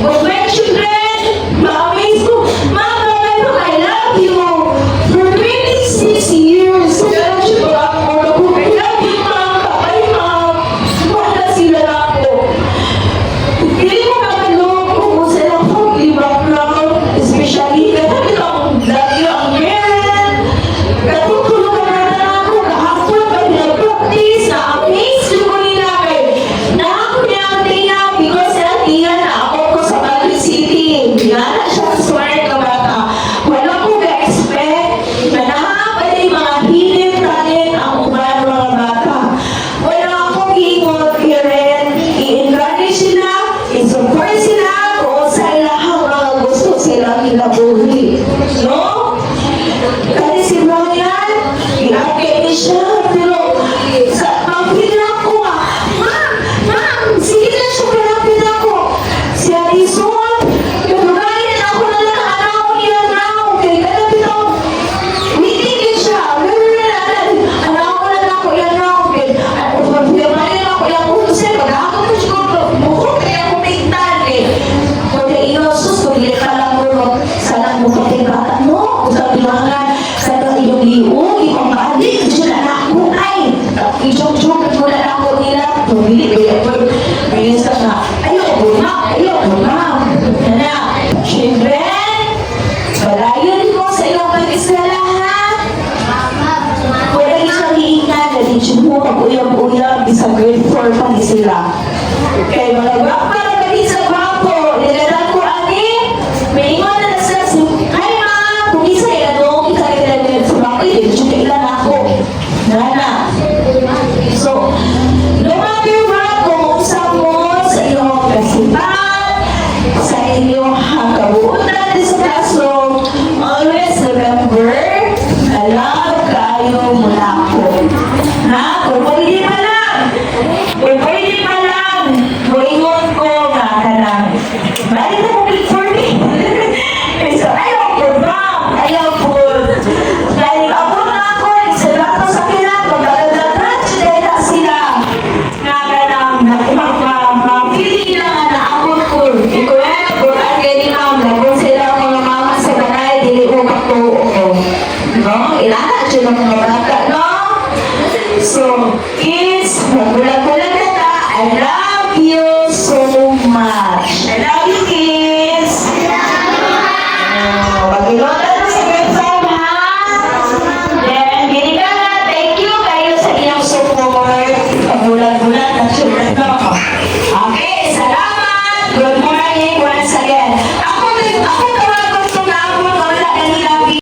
But my children, ma-amaze ko, "Mama, I love you." For 26 years, kaya siya ako, "I love you, Ma'am, bye, Ma'am." Wala sila na ako. Dili ko kabalo kung sa ilang family background, especially katong itong lagi ang parent. Katong tulungan na ako, kahapon pa nag-practice, na-amaze ko nila kay na ako niya ang tiya because sa tiya na ako ko sa Baguio City. Nga na siya smart na bata. Wala ko ga-expect na naa pa mga hidden talent ang uban mga bata. Wala akong giingon, parent, i-encourage sila, i-support sila kung sa ilahang mga gusto silang kinabuhi. No? Kani si Brian, giakit ni siya, pero sa pag-feel ako ah, "Ma'am, ma'am," sige na siya palapit ako. Si Alison, kadugayan ako na lang anak niya now, kay kanang bitaw, waiting yun siya, anak ko na lang ako yan now, kay pagpirmayan ako yung ulo, pag-ako ko siguro, buko kaya ako mental eh. Kung iyo, sus, kung dili pa lang mo, sana mo kapag bata mo, sa bilangan, sa iyong liog, ipamali, siya na ako ay, i-joke-joke ko na ako nila, pumili, kaya po, minsan na, ayaw ko na, ayaw ko na. Na, children, padayon mo sa iyong pag-eskwela, ha? Wala siya giingnan, na di siya mo pag-uyab-uyab, bisag grade 4 pa ni sila. Kay mga gwapa na kami sa gwapo, nilalang ko ani, may ingon na na sila, si, "Hi ma'am," kung isa ila doon, isa ila nila sa bako, di siya kailan ako. Nana. So, no matter what, kung unsa mo sa iyong kasipat, sa inyong kabuutan sa classroom, always remember, na love kayo muna ako. Ha? Kung pwede pa lang, kung pwede pa lang, muingon ko nga kanang, balik na mo for me. So, ayaw po ba? Ayaw po. Dahil ako na ako, sa lahat sa kilat, magdadagdag sila sila. Nga kanang, ma-feeling nila nga naabot ko. Ikaw eh, kung ang gani ma'am, kung sila mga mama sa balay, dili mo matuo. No? Ilana siya ng mga bata, no? So, kids, magbulag.